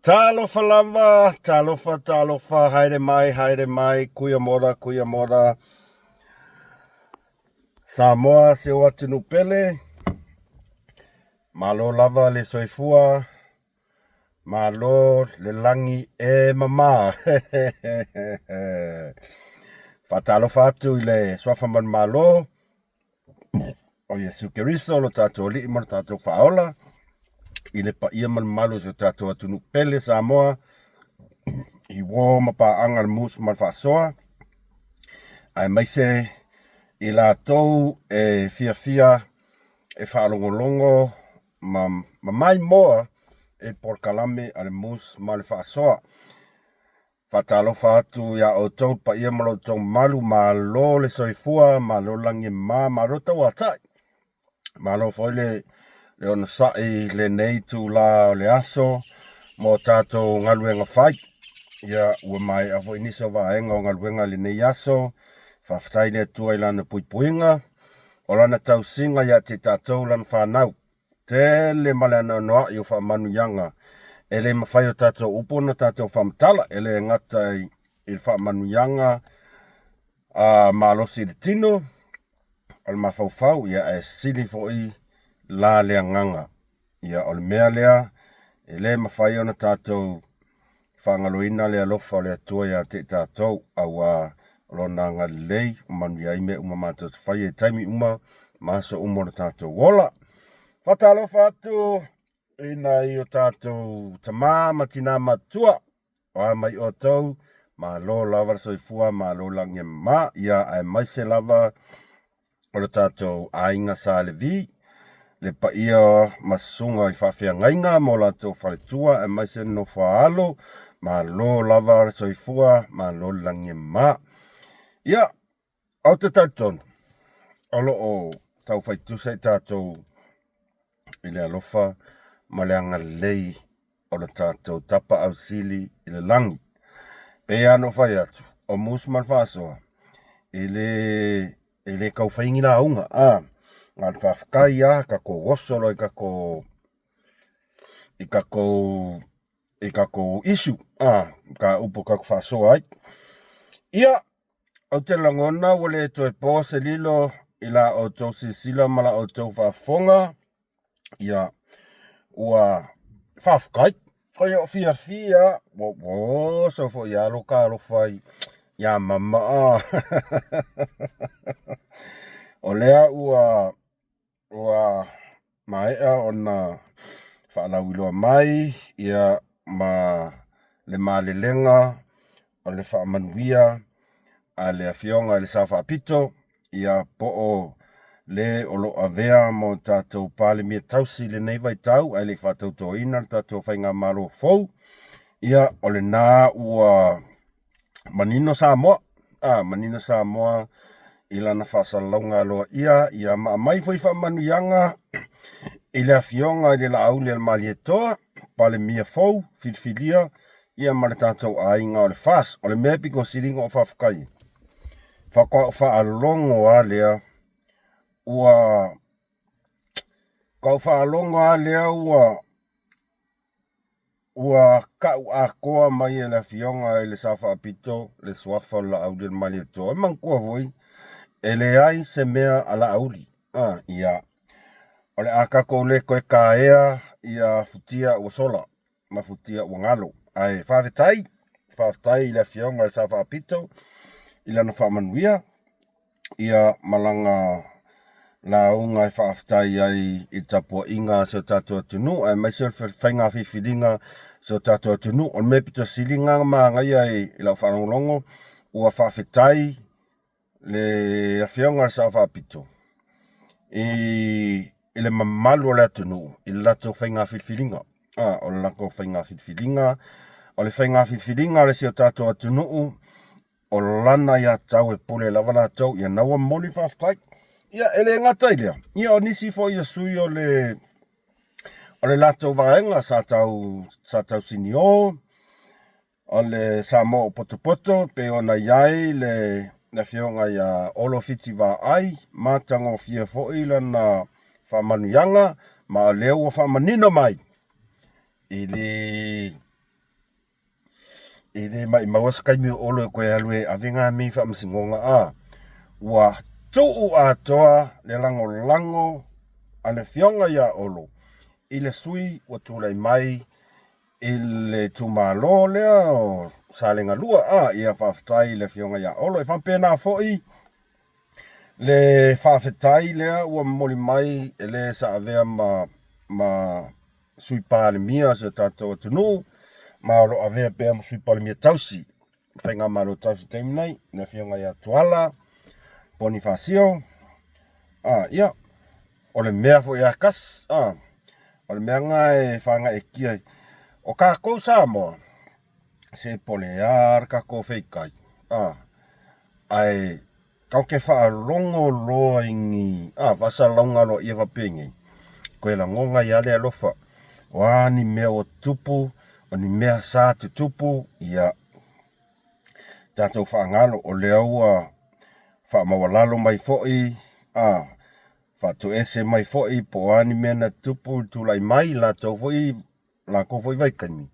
Talofa lava, talofa, talofa, haere mai, haere mai, kuia mora, kuia mora. Samoa si ou atunuu pele, malo lava le soifua, malo le lagi e mama. Faatalofa atu i le Suafa Manumalo, o Iesu Keriso lo tatou Alii ma lo tatou Faaola, i le paia ma le mamalu o si o tatou atunuu pele Samoa, i uō ma paaga a le mus ma le faasoa, aemaise i latou e fiafia e faalogologo ma maimoa i polokalame a le mus ma le faasoa. Faatalofa atu iā outou le paia ma lo outou mamalu, malo le soifua, malo le lagi e mama, malo tauatai. Malo foi le onosai i lenei itulā o le aso mo tatou galuega fai. Ia, ua maea foi nisi o vaega o galuega i lenei aso. Faafetai i le Atua i Lana puipuiga, o Lana tausiga ia te tatou Lana fanau. Tele ma le anoanoai o faamanuiaga e le mafai o tatou upu ona tatou faamatala, e le gata i le faamanuiaga a malosi i le tino, o le mafaufau, ia ae sili foi la le agaga. Ia o le mea lea e le mafai ona tatou faagaloina le alofa o le Atua ia te i tatou, auā o Lona agalelei ua manuia ai mea uma matou te faia i taimi uma ma aso uma o le tatou ola. Faatalofa atu i nai o tatou tamā ma tinā matutua, o a mai outou, malo lava le soifua, malo lagi e mama, ia aemaise lava o le tatou aiga Sa Levi, le paia ma susuga i faafeagaiga ma o latou faletua aemaise le nofo a alo, malo lava le soifua, malo le lagi e mama. Ia, ou te talitonu, o lo o taufai tusa i tatou i le alofa ma le agalelei o le tatou Tapaau Sili i le lagi. Pei lava ona ou fai atu, o Moose ma le Faasoa, e le, e le tau fai ni lauga, a, na o le faafetai lava, tatou oso loa i tatou, i tatou, i tatou issue, a, mataupu tatou te faasoa ai. Ia, ou te lagona ua le toe po se lilo i la outou silasila ma la outou faafofoga, Ia, ua faafetai. Oi o fiafia, ua oso foi lava lo ta alofa iā mama. O lea ua ua maea ona faalauiloa mai ia ma le malelega o le faamanuia a le Afioga i le Sao Faapito, ia po o le o lo o avea mo tatou Palemia tausi i lenei vaitau ae le i faatautoina le tatou faigamalo fou, ia o lena ua manino Samoa, a, manino Samoa i lana faasalalauga aloaia, ia ma aumai foi faamanuiaga i le Afioga i le Laaulialemalietoa, Palemia fou filifilia ia ma le tatou aiga o le FAST. O le mea e pito sili ona ou faafetai ai, faatoa ou faalogo lava lea ua faatoa ou faalogo lava lea ua ua tau atoa mai e le Afioga i le Sao Faapito le suafa o le Laaulialemalietoa. E manatua foi, e leai se mea a Laauli. A, ia, o le a tatou le toe taea ia futia ua sola. ma futia ua galo. Ae faafetai, faafetai i le Afioga i le Sao Faapito i lana faamanuia ia ma lana lauga e faafetai ai i le tapuaiga a si o tatou atunuu aemaise o le faiga filifiliga a si o tatou atunuu. O le mea pito sili lena ona manaia i lau faalogologo, ua faafetai le Afioga i le Sao Faapito i le mamalu o le atunuu i le latou faiga filifiliga. O le latou faiga filifiliga, o le faiga filifiliga a si o tatou atunuu, o lana aiatatau e pule lava latou. Ia na ua momoli le faafetai. Ia, e le gata i lea, ia o nisi foi o sui o le latou vaega sa tau siniō, O le Samoa ua potopoto e pei ona i ai le Afioga ia Olo Fiti Vaai, matagofie foi lana faamanuiaga, ma o lea ua faamanino mai i le E le maʻimau se taimi o Olo e toe alu e ave nā mea i faamasinoga a ua tuu atoa le lagolago a le afioga ia Olo i le sui ua tulai mai i le itumalo lea o Salega 2. A ia faafetai i le afioga ia Olo. E faapena foi le faafetai lea ua momoli mai e le sa avea ma Sui Palemia o si o tatou atunuu, ma o lo o avea pea ma Sui Palemia tausi, Faigamalo tausi i le taimi nei, le afioga ia Tuala Ponifasio. Ia, o le mea foi a kasi, o le mea lena e faagaeetia ai. O tatou Samoa, se po o le a le tatou feitai, ae tatou te faalogo loa i ni faasalalauga aloaia faapenei, toe lagona ai lava le alofa. O a ni mea ua tutupu, o ni mea sa tutupu, ia tatou faagalo, o lea ua faamaualalo mai foi, faatoese mai foi po o a ni mea na tutupu i le tulai mai i latou foi latou foi vaitaimi,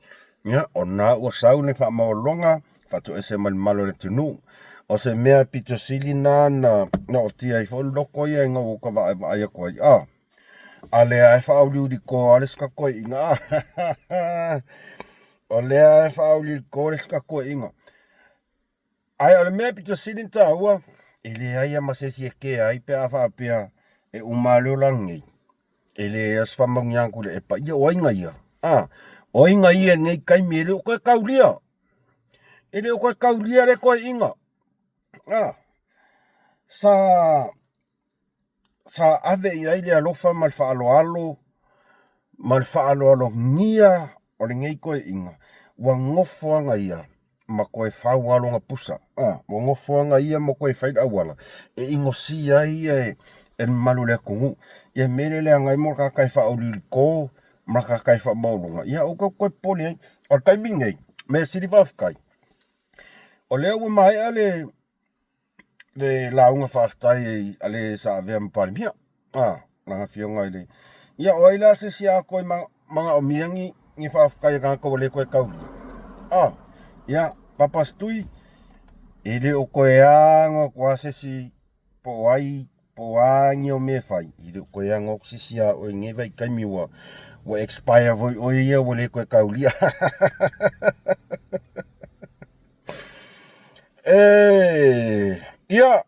ia, o lena ua sau le faamaualaloga, faatoese mai le mamalu o le atunuu. O se mea pito sili lena na ootia ai foi le loto ia ina ua ou vaavaai atu ai, a, a lea e faauliulito lava le isi toeaina, a, o lea e faauliulito le isi toeaina. Ae o le mea pito sili ona taua, e leai lava ma se isi e kea ai pe a faapea e uma lava le olaga nei. E leai lava se faamanuiaga Tuilaepa. Ia o aiga ia? A, o aiga ia i lenei taimi e le o toe taulia. E le o toe taulia le toeaina. A, sa sa ave i ai le alofa ma le faaaloalo ma le faaaloalogia o lenei toeaina, ua nofo lava ia ma toe fau lava lona pusa. Ua nofo lava ia ma toe fai le auala e inosia ai ia e le mamalu o le atunuu. Ia mea lea e leaga ai le tagata e faauliulito ma le tagata e faamaualuga, ia aua tatou te toe popole ai. O le taimi lenei, mea sili faafetai, o lea ua maea le le lauga faafetai a le sa avea ma Palemia, lana afioga i le... Ia o ai la se isi a toe manaomia ni faafetai a tagata ua le toe taulia? Ia, Papa Setui, e le o toe ano atu lava se isi po o ai po o a ni au mea e fai, e le o toe ano atu se isi ia oe i lenei vaitaimi ua expire foi oe ia ua le toe taulia. E, ia,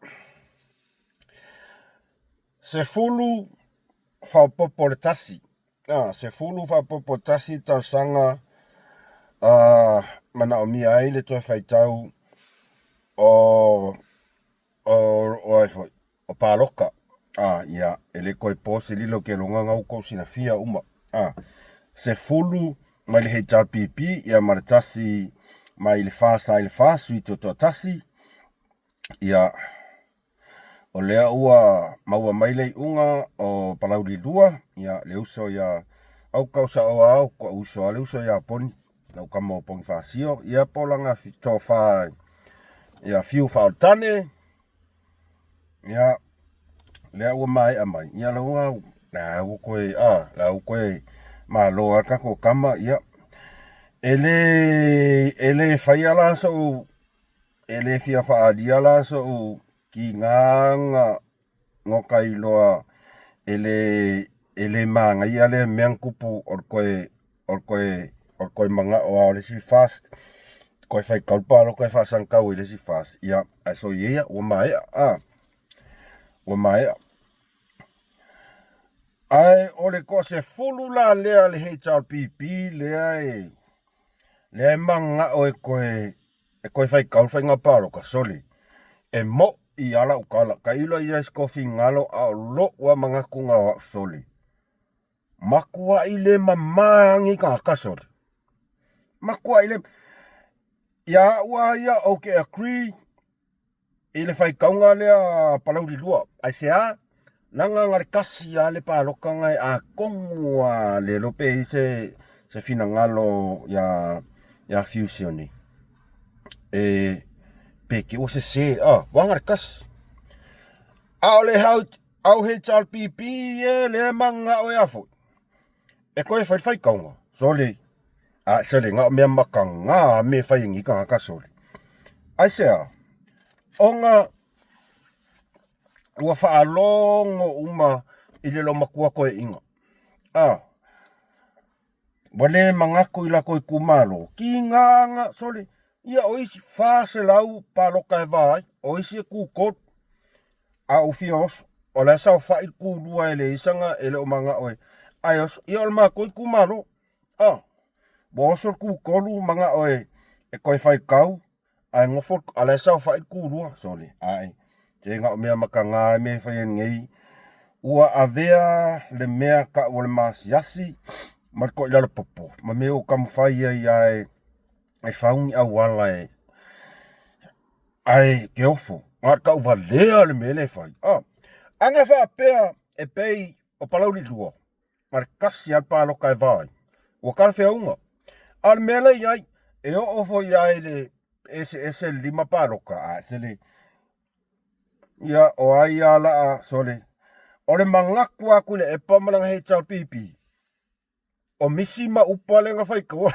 10 faaopoopo le tasi, 10 faaopoopo le tasi tausaga manaomia ai le toe faitau o o ai foi, o paloka. Ia, e le toe po se lilo ke loga na ua tou silafia uma. 10 mai le HRPP, ia ma le tasi mai le FAS i le FAS, sui tutoatasi. Ia, o lea ua maua mai le iuga o Palauli 2, ia, le uso ia au tau sao au, ko uso a le uso ia Poni, lau tama o Ponifasio, ia po o lana tofa ia Fiu Faaolotane, ia, lea ua maea mai, ia lau la ua toe, a, la ua toe malo lava le tatou tama, ia, e le faia la sou, e le fia faaalia la sou tiga na ka iloa e le manaia lea mea na tupu o le toe o le toe o le toe manao lava o le isi FAST toe faitau le palota e faasagatau ai le isi FAST, ia, ae soia ia ua maea, a, ua maea. Ae o le toasefulu la lea a le HRPP lea e lea e manao e toe e toe faitau le faiga palota, sole, e mo'i lava lau tala, tailo i ai se tou finagalo a o lou lava manatu na o au, sole, matuai le mama lava nei tagata, sole, matuai le, ia au lava ia ou te agree i le faitauga lea a Palauli 2. Aisea? Leaga na o le tasi lava le palota na e atonu lava le iloa pe i ai se finagalo ia Fiu Sione e pe te i ua sese, aua na o le tasi. A o le au HRPP e lea e mananao e a foi? E toe fai le faitauga, sole. A sole nga o mea makaga a me fai e nei tagata sole. Aisea? Ona ua faalogo uma i le loomatua toeaiina. A, ua le manatu i latou itumalo, tiga na sole, ia o isi 400 palota e va ai, o isi e tutolu, a ou fia oso, o la e saofai le tulua e leai sana, e le o manao e, ae oso, ia o le matou itumalo, a, ua oso le tutolu manao e toe faitau, ae nofo, a o la e saofai le tulua, sole, ae, se na o mea mataga lava mea e fai nei, ua avea le mea tau o le maasiasi ma le toilalopopo ma mea ua taumafai ai lava e fau ni auala e, ae te ofo, na o le tauvalea le mea lea e fai. Ana faapea e pei o Palauli 2, na o le tasi lava le palota e va ai, ua talafeauga. A o le mea lea e i ai, e oo foi lava i le eseese le 5 palota, ae se le, ia o ai lava o le a sole. O le manatu lava Tuilaepa ma lana HRPP, o misi ma upa lea na faitaua.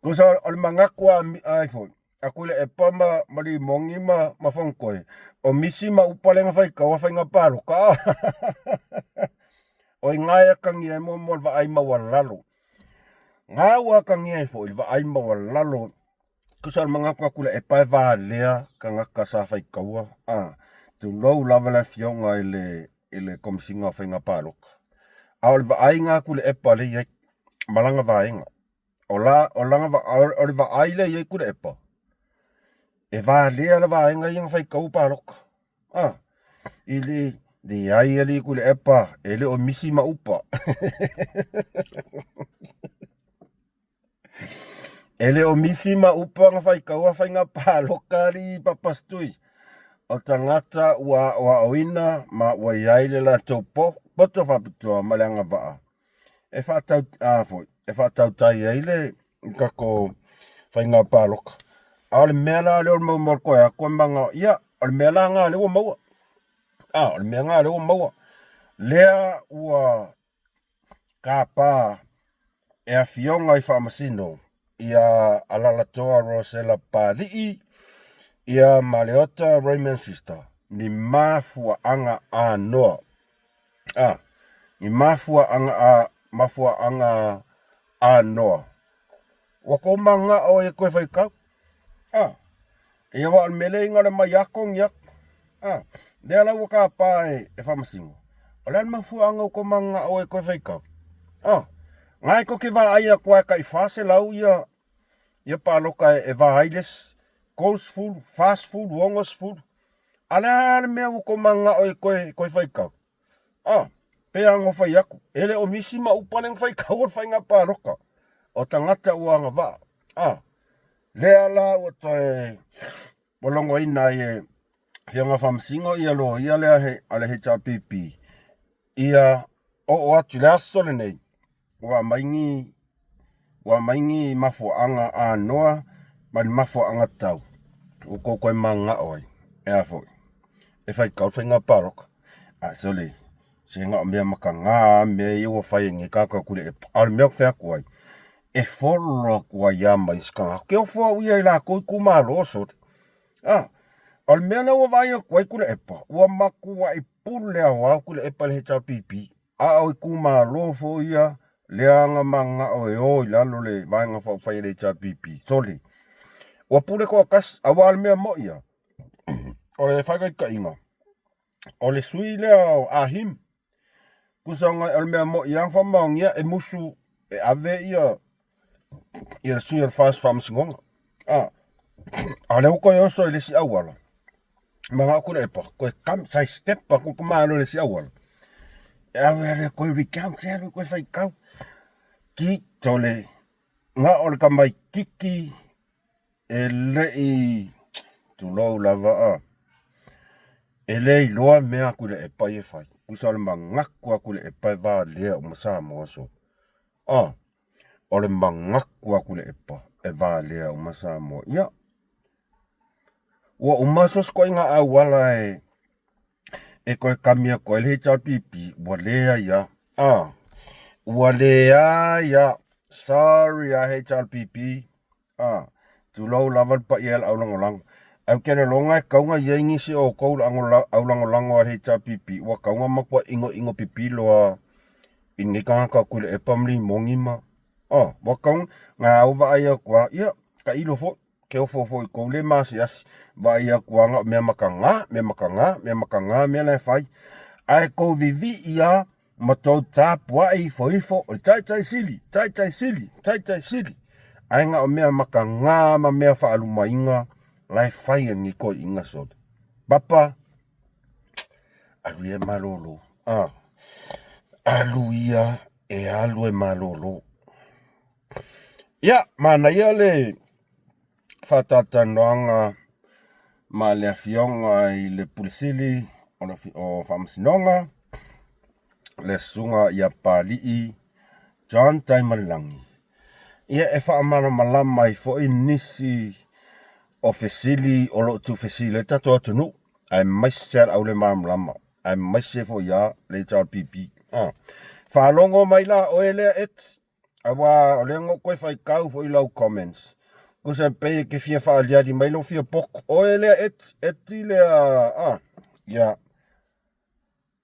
Tusa o le manatu a foi, a Tuilaepa ma Limoni ma Fonotoe, o misi ma upa lea na faitaua faiga palota. O i ina e atagia ai mo le vaai maualalo. Na ua atagia ai foi le vaai maualalo. Tusa o le manatu a Tuilaepa e valea tagata sa faitaua, tulou lava le afioga i le Komesina o Faiga Palota. A o le vaaiga a Tuilaepa lea e i ai ma lana vaega, o le vaai lea e i ai Tuilaepa, e valea le vaega ia na faitaua palota. E leai alii Tuilaepa, e le o misi ma upa. E le o misi ma upa na faitaua faiga palota alii Papasitui. O tagata ua aoaoina ma ua i ai le latou poto faapitoa ma le agavaa e faatau, a foi, e faatautai ai le tatou faiga palota. A o le mea la lea o le maumau o le toe atu e manao, ia, o le mea la lena lea ua maua. A, o le mea lena lea ua maua. Lea ua tapa e Afioga i Faamasino ia Alalatoa Rosella Papalii ia ma Leota Raymond Schuster ni mafuaaga anoa. A, ni mafuaaga mafuaaga anoa. Ua tou manao e toe faitau. A, ia aua o le mea lea e igoa o le maiato ni atu. A, lea la ua tapa e Faamasino, o le a le mafuaaga ua tou mananao ai e toe faitau? A, na e tou te vaai atu lava e tai 400 ia palota e va ai le isi, 30, 40, 60. A o le a le mea ua tou mananao ai e toe faitau? A, pei lava ona fai atu, e le o misi ma upa lea na faitau o le faiga palota. O tagata ua agavaa. A, lea la ua toe ua logoina ai e Afioga Faamasino ia loia lea a le HRPP ia oo atu i le aso lenei ua aumai ni ua aumai ni mafuaaga anoa ma ni mafuaaga tatau ua tou toe mananao ai e a foi e faitau le faiga palota. Ae sole, se na o mea mataga lava mea ia ua fai e nei tagata o Tuilaepa. A o le mea ou te fai atu ai, e follow atu ai lava ma isi tagata. Ou te ofo au ia i latou itumalo, sole. A, o le mea lea ua vaai atu ai Tuilaepa, ua matuai pule aoao Tuilaepa i le HRPP. A o itumalo foi ia lea na mananao e o i lalo le Vaega Faaupufai a le HRPP. Sole, ua pule toatasi, aua o le mea moni ia, o le faataitaiga, o le sui lea o Ah Him, tusa o le mea moni lava na faamaonia e musu e ave ia le sui o le FAST faamasinoga. A o lea ua toe oso i le isi auala, manao Tuilaepa toe come side step atu le malo i le isi auala, e ave e toe recount se alu e toe faitau. Ki tole na o le tamaititi e le i tulou lava a e le iloa mea a Tuilaepa ia e fai. Tusa o le manatu a Tuilaepa e valea uma Samoa soo. A o le manatu a Tuilaepa e valea uma Samoa. Ia, ua uma so o se ituaiga auala e toe kami atu ai le HRPP, ua leai lava. A. Ua leai a, sorry a HRPP, a, tulou lava le paia e le aulagolago. Ae ou te lagona e tatau ona i ai nisi o outou aulagolago a le HRPP ua tatau ona matua inoino pipilo lava i lenei tagata o Tuilaepa ma Limoni ma, a, ua tatau ona vaai atu lava, ia, tailo foi, te ofo foi i tou le maasiasi, vaai atu lava na o mea mataga, mea mataga, mea mataga mea la e fai. Ae tou vivii lava ma tou tapuai ifoifo, o le taitai sili, taitai sili, taitai sili. Ae na o mea mataga ma mea faalumaina la e fai e lenei toeaina sole. Papa, alu ia e malolo. Ah, alu ia e alu e malolo. Ia, manaia le faatalatalanoaga ma le afioga i le Pule Sili o Faamasinoga, le Susuga ia Papalii John Taimalelagi. Ia, e faamalamalama ai foi nisi o fesili o lo o tuufesili ai le tatou atunuu, aemaise lava le aulemalamalama, aemaise foi lava le HRPP. Faalogo mai la oe lea Eti, aua o lea na ou toe faitau foi i lau comments, tusa pei e te fia faaaliali mai lou fia poto. Oe lea Eti, Eti lea, ia,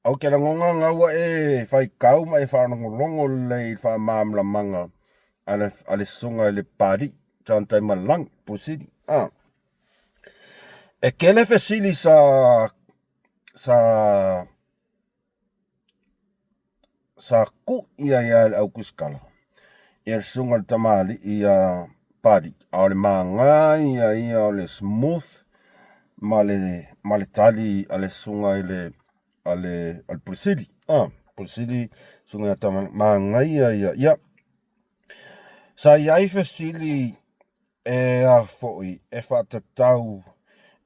ou te lagona na ua e faitau ma e faalogologo lelei i le faamalamalamaga a le susuga i le Papalii, John Taimalelagi, Pule Sili. E tele fesili sa sa sa kui ai lava e le autusitala ia le susuga i le tamalii ia Papalii, a o le manaia ia o le smooth ma le ma le tali a le susuga i le a le a le Pule Sili, Pule Sili susuga ia Tamalii, manaia ia. Ia, sa i ai fesili e a foi e faatatau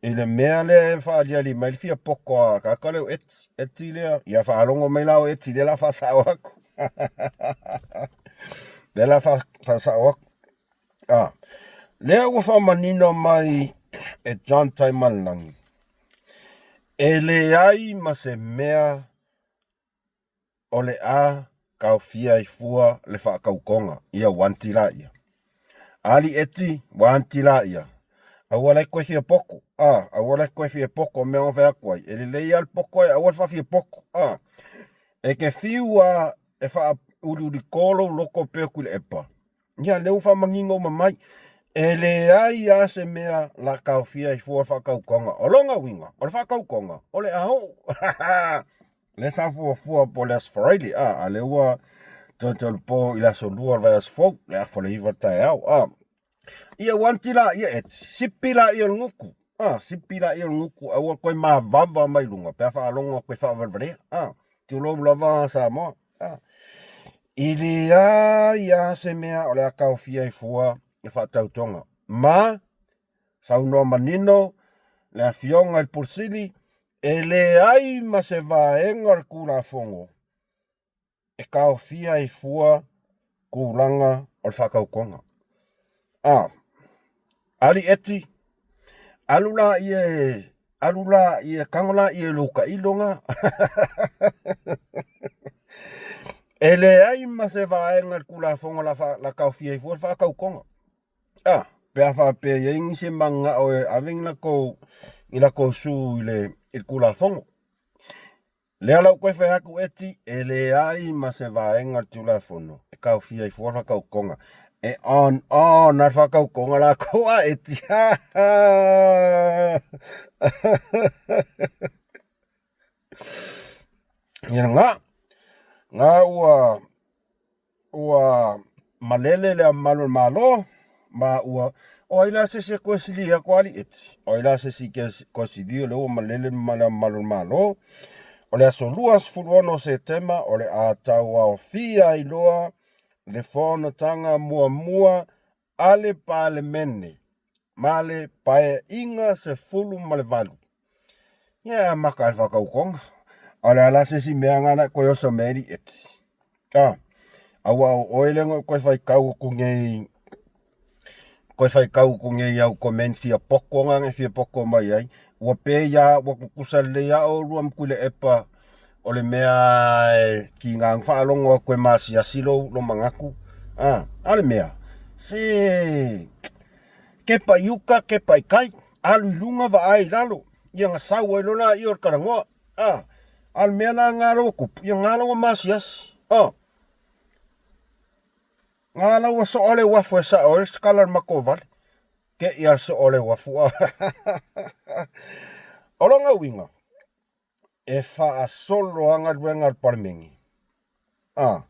i le mea lea e faaaliali mai le fia poto a tagata lea o Eti, Eti lea, ia faalogo mai la o Eti lea la faasao atu. Lea la faasao atu. Ah, lea ua faamanino mai e John Taimalelagi, e leai ma se mea o le a taofia ai fua le faatautoga, ia ua anti laia. Ali eti, ua anti laia. Aua la e toe fia poto, a, aua la e toe fia poto, mea na fai atu ai, e lelei lava le poto ae aua le faafia poto, a. E te fiu lava e faauliulito lou loto pei o Tuilaepa, Ia, lea ua faamanino uma mai. E leai lava se mea la taofia ai fua le faatautoga. O lona uiga, o le faatautoga, o le a oo. Lea sa fuafua po o le Aso Faraile, a, a lea ua toe po i le aso 2 o le vaiaso fou, le afa o le 9 i le taeao, a. Ia, ua anti laia e sipi laia o le gutu, a, sipi laia o le gutu, aua toe mavava mai luga pe a faalogo atu e faavalevalea, a. Tulou lava Samoa, a. E leai lava se mea o le a taofia ai fua le faatautoga. Ma saunoa manino le Afioga i le Pule Sili, e leai ma se vaega o le Tulafono e taofia ai fua tulaga o le faatautoga. A, Ali Eti, alu laia e, alu laia, tago laia i lou tailo na. E leai ma se vaega i le Tulafono la, la taofia ai fua le faatautoga. A, pe a faapea e i ai nisi e mananao e ave ni latou, ni latou sue i le, i le Tulafono. Lea la ua toe fai atu Eti, e leai ma se vaega o le Tulafono e taofia ai fua le faatautoga. E on on lava le faatautoga latou a Eti. Ia lena, na ua ua malele le malu o le Malo, ma ua, o ai la se isi e toe sili atu alii eti? O ai la se isi e toe sili o lea ua malele le malu o le Malo? O le aso 26 o Setema o le a tauaofia ai loa le fonotaga muamua a le Palemene ma le Paeaiga 18. Ia e amata ai le faatautoga. A o le a la se isi mea na e toe oso mai ai Eti? A, aua o oe lea na ou toe faitau atu nei, toe faitau atu nei i au comment fia poto na e fia poto mai ai. Ua pei lava ua tutusa lelei lava oulua ma Tuilaepa. O le mea e kiga ona faalogo atu e masiasi lou lo manatu, a, a le mea, se kepa i uka, kepa i tai, alu i luga vaai i lalo, ia ona sau ai loa lea o le talanoa, a, a o le mea la lena ua tupu, ia na la ua masiasi, a. Na la ua soa le uafu e sao ai le sikala o le matou vale. Te i a le soo o le uafu, a. O lona uiga, e faasolo a galuega a le Palemene, a,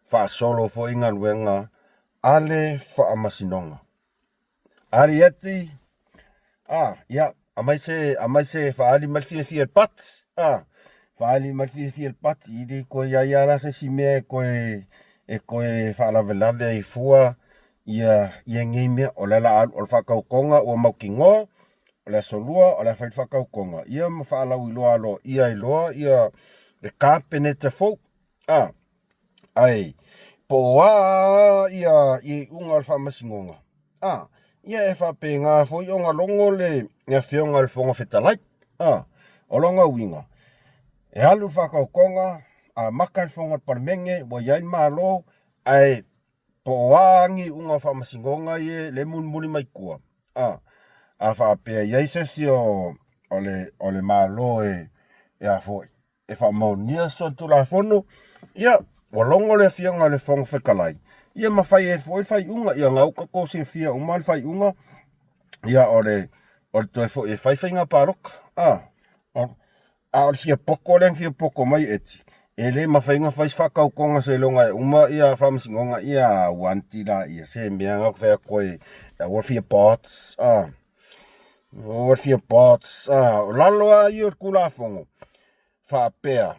faasolo foi galuega a le Faamasinoga. Ali eti, a, ia, aumai se, aumai se, faaali mai le fiafia i le pati, a, faaali mai le fiafia i le pati, e le toe i ai lava la se isi mea e toe, e toe faalavelave ai fua ia, ia nei mea. O lea o le a alu, o le faatautoga ua mautinoa, o le aso Lua o le a fai le faatautoga, ia ma faalauiloa aloaia ai loa ia le Kapeneta fou, a. Ae, po o a ia iuga o le faamasinoga, a, ia e faapena foi ona logo le Afioga i le Fofoga Fetalai, a. O lona uiga, e alu le faatautoga, amata le fono a le Palemene, ua i ai le Malo, ae po o a ni iuga o faamasinoga ia lea e mulimuli mai tua, a. A faapea e i ai se isi o le Malo e a foi, e faamaonia solitulafono, ia, ua logo le Afioga i le Fofoga Fetalai, ia ma fai ai foi le faaiuga. Ia na ua tatou silafia uma le faaiuga, ia o le toe foi e fai faiga palota. A, a o le fia poto lea na fia poto mai Eti, e le mafai ona fai se faatautoga seiloga e uma ia faamasinoga, ia uanti laia, se mea na ou fai atu ai, aua le fia bots, a. Aua le fia bots, a, o lalo lava ia o le Tulafono, faapea,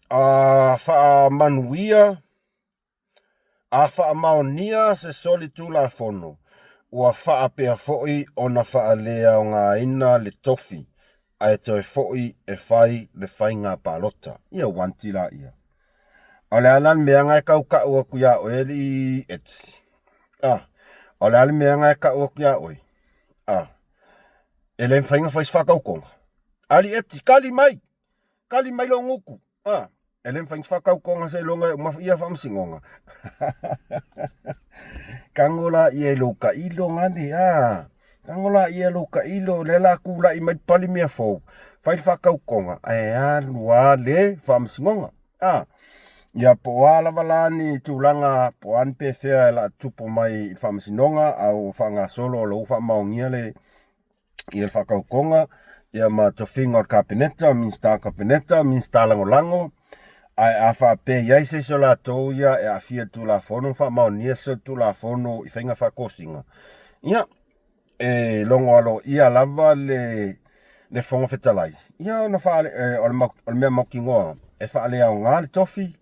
a faamanuia, a faamaonia se solitulafono, ua faapea foi ona faaleaogaina le tofi, ae toe foi e fai le faiga palota. Ia uanti laia. O le a la le mea na e tau tau atu ia oe alii Eti? A, o le a le mea na e tau atu ia oe? A, e le mafai ona fai se faatautoga. Alii Eti, tali mai! Tali mai lou gutu! A, e le mafai ona faatautoga seiloga e uma ia faamasinoga. Tago laia i lou tailo gane, a. Tago laia i lou tailo, lea o le a tulai mai le Palemia fou, fai le faatautoga, ae alu lava le faamasinoga. A, ia po o a lava la ni tulaga, po o a ni pefea o le a tupu mai i le faamasinoga, a ua faagasolo o la ua faamaonia le ia le faatautoga ia ma tofiga o le Kapeneta, Minisita o Kapeneta, Minisita Lagolago, ae a faapea e i ai se isi o latou ia e aafia i le Tulafono ma faamaonia se Tulafono i faiga faatosina, ia, e logo aloaia lava le le Fofoga Fetalai, ia ona faale, o le mea mautinoa, e faaleaoga le tofi,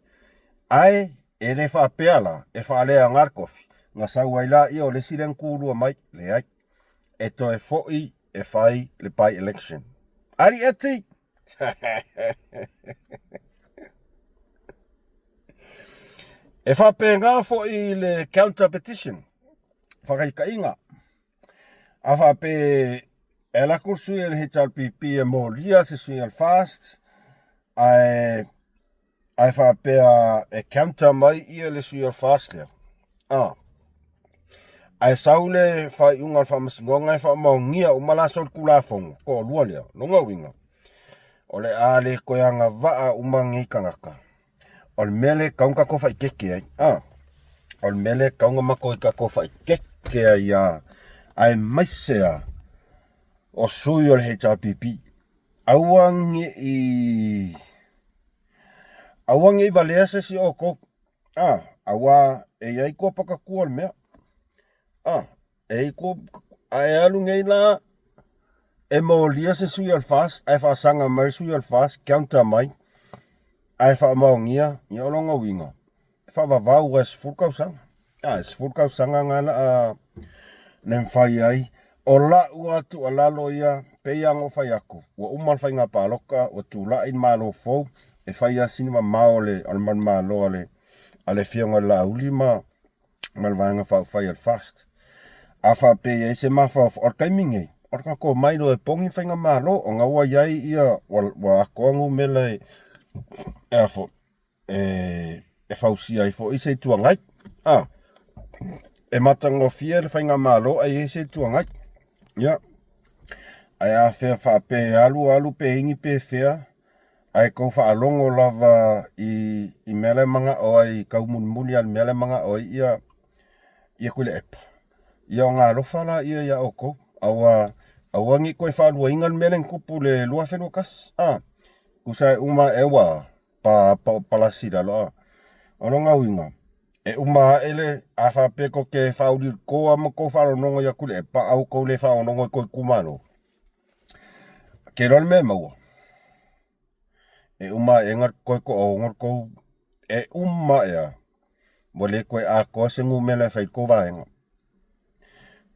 ae e le faapea la e faaleaoga le tofi, ona sau ai lea o le isi lea na tulua mai, leai. E toe foi e fai le by election. Ali Eti! E faapena foi le counter petition, faataitaiga. A faapea e alu atu le sui o le HRPP e molia se sui o le FAST, ae ae faapea e counter mai ia le sui o le FAST lea, a, ae sau le faaiuga o le faamasinoga e faamaonia uma la solitulafono, toalua lea, lona uiga, o le a le toe agavaa uma nei tagata. O le mea lea e tatau ona tatou faaeteete ai, a, o le mea lea e tatau ona matou tatou faaeteete ai lava, aemaise lava o sui o le HRPP. Aua ne i aua ne i valea se isi o outou, a, aua e i ai koa pakatua o le mea, a, e i ai koa, a e alu nei la e molia se sui o le FAST ae faasaga mai le sui o le FAST, counter mai ae faamaonia, ia o lona uiga, e faavavau aua e 10 tausaga. A, e 10 tausaga na la a le mafai ai. O lau lava tuualalo ia, pei lava ona ou fai atu, ua uma le faiga palota, ua tulai le Malo fou, e fai lava sina mamao o le manumalo a le Afioga i le Laauli ma le Vaega Faaupufai a le FAST. A faapea e i ai se mafaufau, o le taimi lenei, o le tatou omai loa e pogi le faigamalo, ona ua i ai ia, ua atoa numera e E a foi, e fausia ai foi se Itu Agai. A, e matagofie le faigamalo ae i ai se Itu Agai. Ia, ae a fea faapea e alu alu pe igi pe fea, ae tou faalogo lava i mea la e manao ai, tau mulimuli lava i le mea la e manao ai ia ia Tuilaepa. Ia ona alofa laia ia outou, aua aua ne i toe faaluaina le mea lea na tupu i le 2021. A, tusa e uma ae ua pa pa palasi i lalo a. O lona uiga, e uma ae le, a faapea tou te faauliulito lava ma tou faalogologo ia Tuilaepa ae ua tou le faalogologo i tou itumalo, e te iloa le mea e maua? E uma ae ona toe toaono le tou, e uma ae lava ua le toe atoa se numera e fai ai le tou vaega.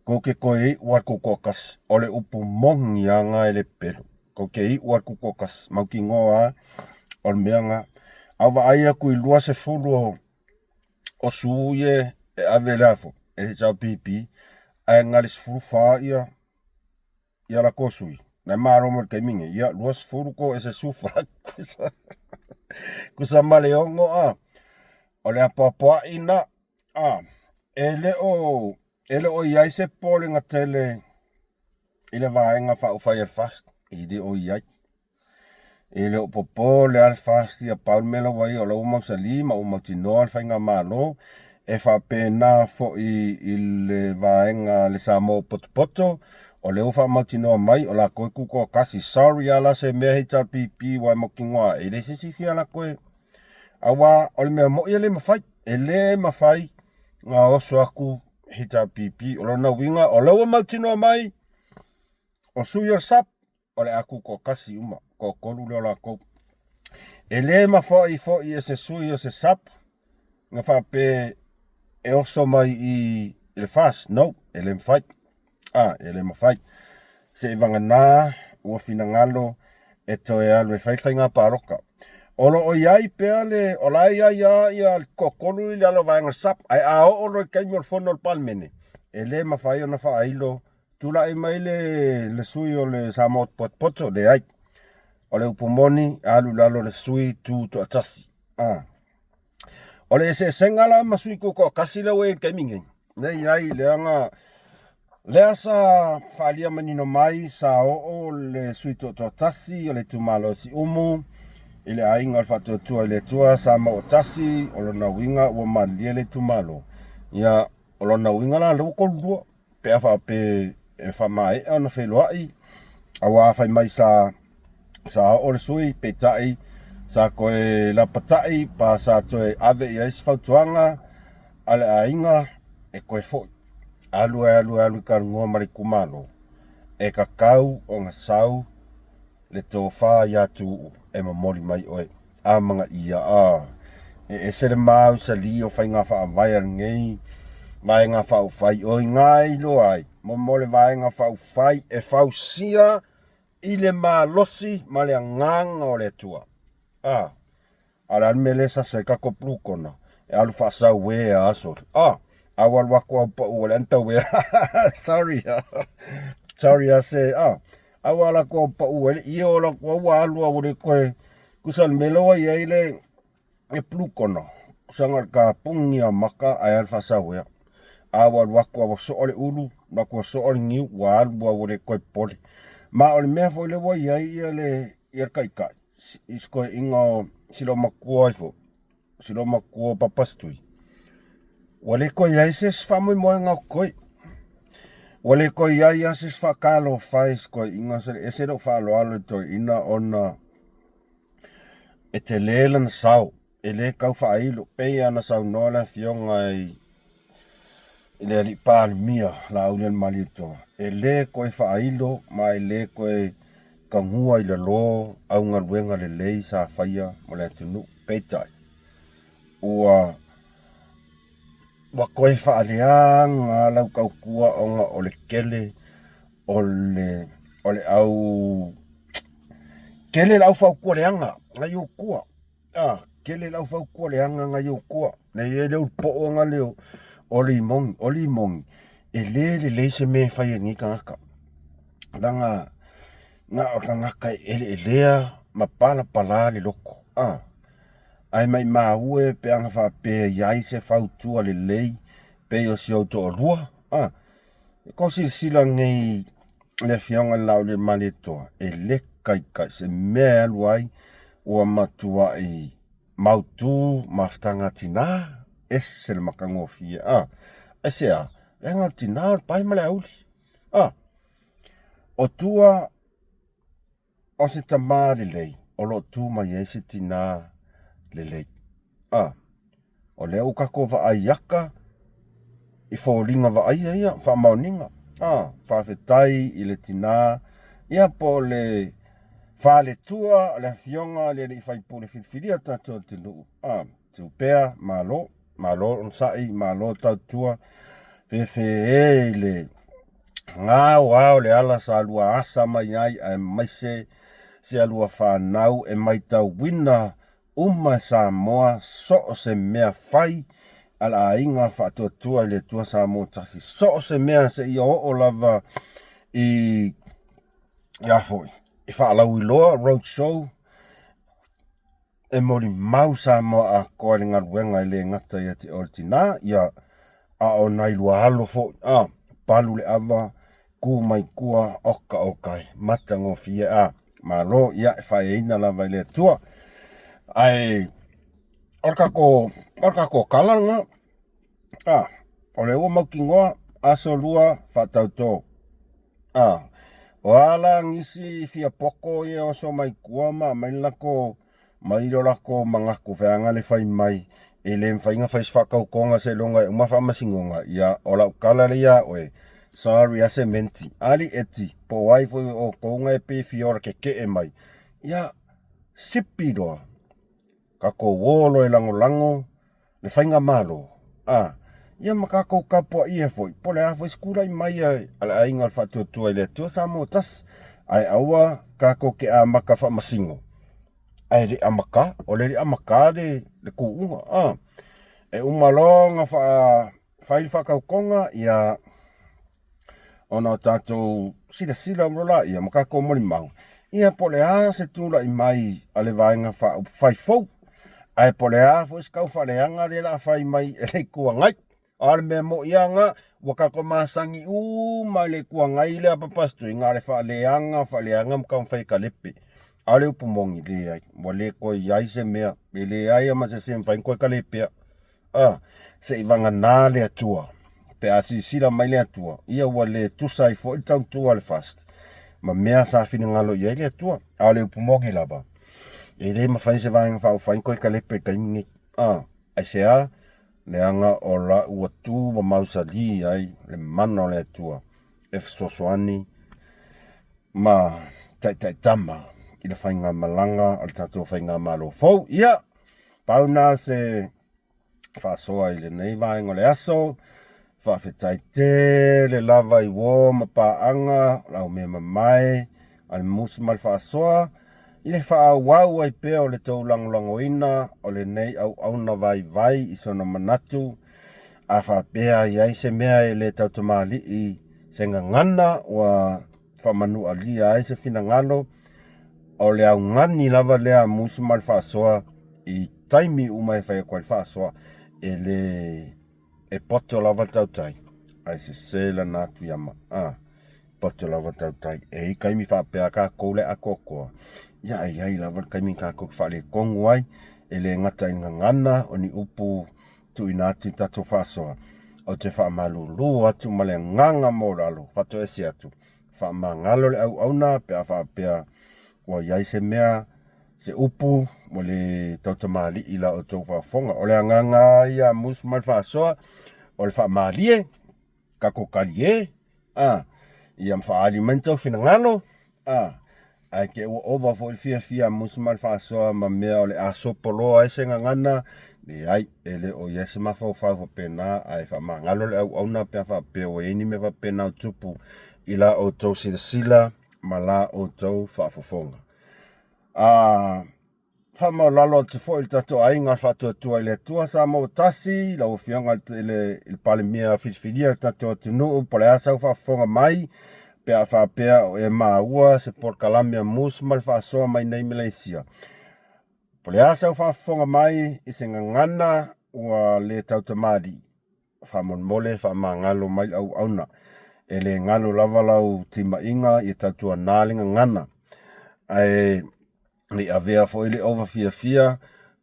Tou te toe iu lava i le tutoatasi. O le upu moni lava lena e le pepelo. Tou te iu lava i le tutoatasi. Mautinoa lava o le mea lena. A ou vaai atu i le 20 o sui ia e ave i le a foi, e HRPP, ae na o le 14 ia ia latou sui na e malo mai le taimi nei ia 20 to ese 14 kusa kusa ma le ono a o le apoapoai na a e le o e le o i ai se popolega tele i le vaega faaupufai a le FAST e le o i ai. E le o popole lava le FAST ia pau le mea la ua i ai o la ua mausali ma ua mautinoa le faigamalo e faapena foi i le vaega a le Samoa Potopoto o lea ua faamautinoa mai o latou e tutoatasi. Sorry lava la se mea HRPP ua e mautinoa e leai se isi fia latou e aua o le mea moi e le mafai e le mafai ona oso atu HRPP. O lona uiga o lea ua mautinoa mai o sui o le SUPP o le a tutoatasi uma, toatolu lea o latou. E le mafai foi e se sui o se SUPP na faapea e oso mai i le FAST, no, e le mafai. Ah, e le mafai. Seivagana ua finagalo e toe alu e fai le faiga palota. O lo o i ai pea le, o la e i ai lava ia le toatolu i lalo o vaega o le SUPP, ae a oo loa i le taimi o le fono a le Palemene, e le mafai ona faailo Tulai mai le sui o le Samoa Potopoto, leai. O le upu moni, alu i lalo le sui tu toatasi. Ah. O le eseesega la ma sui tutoatasi lea ua i ai i le taimi nei, lea e i ai leaga lea sa faaalia manino mai sa oo le sui tutoatasi o le itumalo o Siumu i le aiga o le Faatuatua i le Atua sa mauatasi, o lona uiga ua malilie le itumalo. Ia, o lona uiga la lea ua 32 pe a faapea e faamaea ona feiloai, aua fai mai sa sa oo le sui, peitai sa toe lapatai pa sa toe ave i ai se fautuaga a le aiga e toe foi. Alu e alu e alu i talanoa ma le itumalo, e tatau ona sau le tofa ia Tuuu e momoli mai oe. Amanaia, a e ese le mausali o faiga faavae a lenei Vaega Faaupufai, o i ina e iloa ai mo le Vaega Faaupufai e fausia i le malosi ma le agaga o le Atua. A, a o le a le mea lea e sasa ai tatou pulukona? E alu faasau e a soli. A, a ua alu atu au pau o le antauea. Sorry. Sorry a se, a, a ua alu atu au pau ai le ie o alu atu au ua alu a ua le toe Tusa o le mea lea ua i ai le pulukona, tusa na o le tapuni lava o maka ae alu faasauea. A ua alu atu lava ua soo le ulu, alu atu ua soo le niu, ua alu lava ua le toe popole. Ma o le mea foi lea ua i ai le taitai i si toeaina o si loomatua ai foi, si loomatua o Papasitui, ua le toe i ai se isi faamoemoega o totoe. Ua le toe i ai lava se isi faatalofa i si toeaina, e ese lou faaaloalo i le toeaina ona e tele lana sao, e le tau faailo. E pei lava ona saunoa le afioga i le alii Palemia Laaulialemalietoa, e le toe faailo ma e le toe tagua i lalo au galuega lelei sa faia mo le atunuu. Peitai, ua ua toe faaleaga lau tautua ona o le tele o le o le au tele le au fautua leaga nai ou tua a tele le au fautua leaga nai ou tua lea e i ai le ulu poo lea o limoni o limoni e le lelei se mea e fai e lenei tagata leaga na o tagata e eleelea ma palapala le loto. A, ae maimau e pe ana faapea e i ai se fautua lelei pei o si ou toalua. A, e kou silasila nei le Afioga i le Laaulialemalietoa, e le taitai se mea e alu ai, ua matuai mautu mafutaga a tina, ese le matagofie. A, aisea? Leaga o le tina o le pae ma le auli. A, o tua o se tama lelei o lo o tu mai ai se tina lelei. A, o lea ua tatou vaai ata i foliga vaaia ia, faamaoniga. A, faafetai i le tina ia po o le faletua o le afioga i le alii faipule filifilia o le tatou atunuu. A, tu pea, malo, malo le onosai, malo tautua, fefe e i le gao ao le ala sa lua asa mai ai aemaise si a lua fanau e maitauina uma e Samoa so o se mea fai a le aiga faatuatua i le Atua Samoa tasi, so o se mea seia oo lava i a foi, i faalauiloa road show, e molimau Samoa atoa i le galuega e le gata ia te oe le tina, ia, a o nai lua alo foi, a, palu le ava, tu mai tua, oka oka e, matagofie, a, malo, ia, e faaeaina lava e le Atua. Ae, o le tatou, o le tatou tala lena, a, o lea ua mautinoa, aso lua faatauto. A, o a la nisi fia poto ia e oso mai tua ma aumai le latou mai lo latou manatu feaga le fai mai e le mafai ona fai se faatautoga seiloga e uma faamasinoga, ia o lau tala lea ia oe, sorry a Sementi, ali Eti, po o ai foi o outou na e pei e fia ola tetee mai, ia sipi loa tatou o loa e lagolago le faigamalo, a, ia ma tatou tapuaia foi, po o le a foi se tulai mai a le aiga o le Faatuatua i le Atua Samoa tasi, ae aua tatou te amata faamasino, ae le i amata, o le le i amata le tuuga, a. E uma loa ona fai le faatautoga, ia ona o tatou silasila loa laia ma tatou molimau, ia po o le a se tulai mai a le Vaega Faaupufai fou, ae po o le a foi se taufaaleaga lea o le a fai mai e le Itu Agai. A o le mea moni lava lena, ua tatou masani uma i le Itu Agai lea a Papa String, na o le faaleaga, faaleaga ma taumafai e talepe. A o le upu moni, leai, ua le toe i ai se mea, e leai lava ma se isi e mafai ona toe talepea. A, se i vagana le Atua, pe a silasila mai le Atua, ia ua le tusa ai foi le tautua a le FAST ma mea sa finagalo i ai le Atua. A o le upu moni lava, e le mafai se Vaega Faaupufai ona toe talepe i le taimi lenei. A, aisea? Leaga o la ua tu ma mausali ai le mana o le Atua e fesoasoani ma taitaitama i le faigamalaga a le tatou faigamalo fou. Ia, pau na se faasoa i lenei vaega o le aso. Faafetai tele lava i uo ma paaga o le au mea mamae a le musi ma le faasoa i le faaauau ai pea o le tou lagolagoina o lenei auauna vaivai i sona manatu. A faapea e i ai se mea e le tautamalii se gagana ua faamanualia ai se finagalo, o le augani lava lea a Musi ma le faasoa i taimi uma e fai atu ai le faasoa, e le e poto lava le tautai ae sese lana atu ia ma a poto lava tautai. E i ai taimi faapea tatou le atoatoa, ia e i ai lava le taimi tatou te faaletonu ai, e le gata i le gagana o ni upu tuuina atu i tatou faasoa. Ou te faamalulu atu ma le agaga maualalo, faatoese atu, faamagalo le auauna pe a faapea ua i ai se mea, se upu ua le tautamalii i la outou faafofoga. O le agaga lava ia a Musu ma le faasoa, o le faamalie, tatou talie, a, ia ma faaali mai ni tou finagalo, a, ae te i ua ova foi le fiafia a Musu ma le faasoa ma mea o le a sopoloa ai se gagana, leai, e le o i ai se mafaufau faapena, ae faamagalo le auauna pe a faapea ua i ai ni mea faapena o tupu i la outou silasila ma la outou faafofoga. A faamaualalo atu foi i le tatou aiga faatuatua i le Atua Samoa ua tasi, lau Afioga i le Palemia filifilia o le tatou atunuu, po o le a sau faafofoga mai, pe a faapea o e maua se polokalame a Mus ma le faasoa mai nei Malaysia. Po o le a sau faafofoga mai i se gagana ua le tautamalii, faamolemole faamagalo mai le auauna. E le galo lava lau timaiga ia tautuana le gagana, ae ne i avea foi le ova fiafia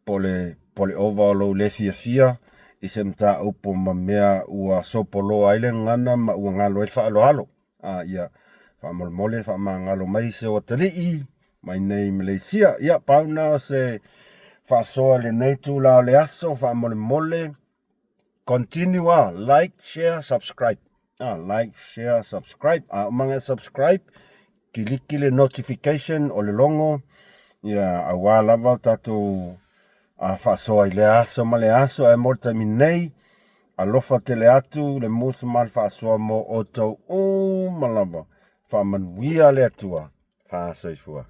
po o le ova o lou le fiafia i se mataupu ma mea ua sopoloa ai le gagana ma ua galo ai le faaaloalo. A ia faamolemole faamagalo mai si ou atalii mai nei i Maleisia. Ia, pau lena o se faasoa i lenei itula o le aso, faamolemole continue a like, share, subscribe. A like, share, subscribe. A uma ona e subscribe, kiliki le notification o le logo, ia aua lava tatou a faasoa i lea aso ma lea aso. Ae mo le taimi nei, alofa tele atu le musu ma le faasoa mo outou uma lava. Faamanuia le Atua. Faasoifua.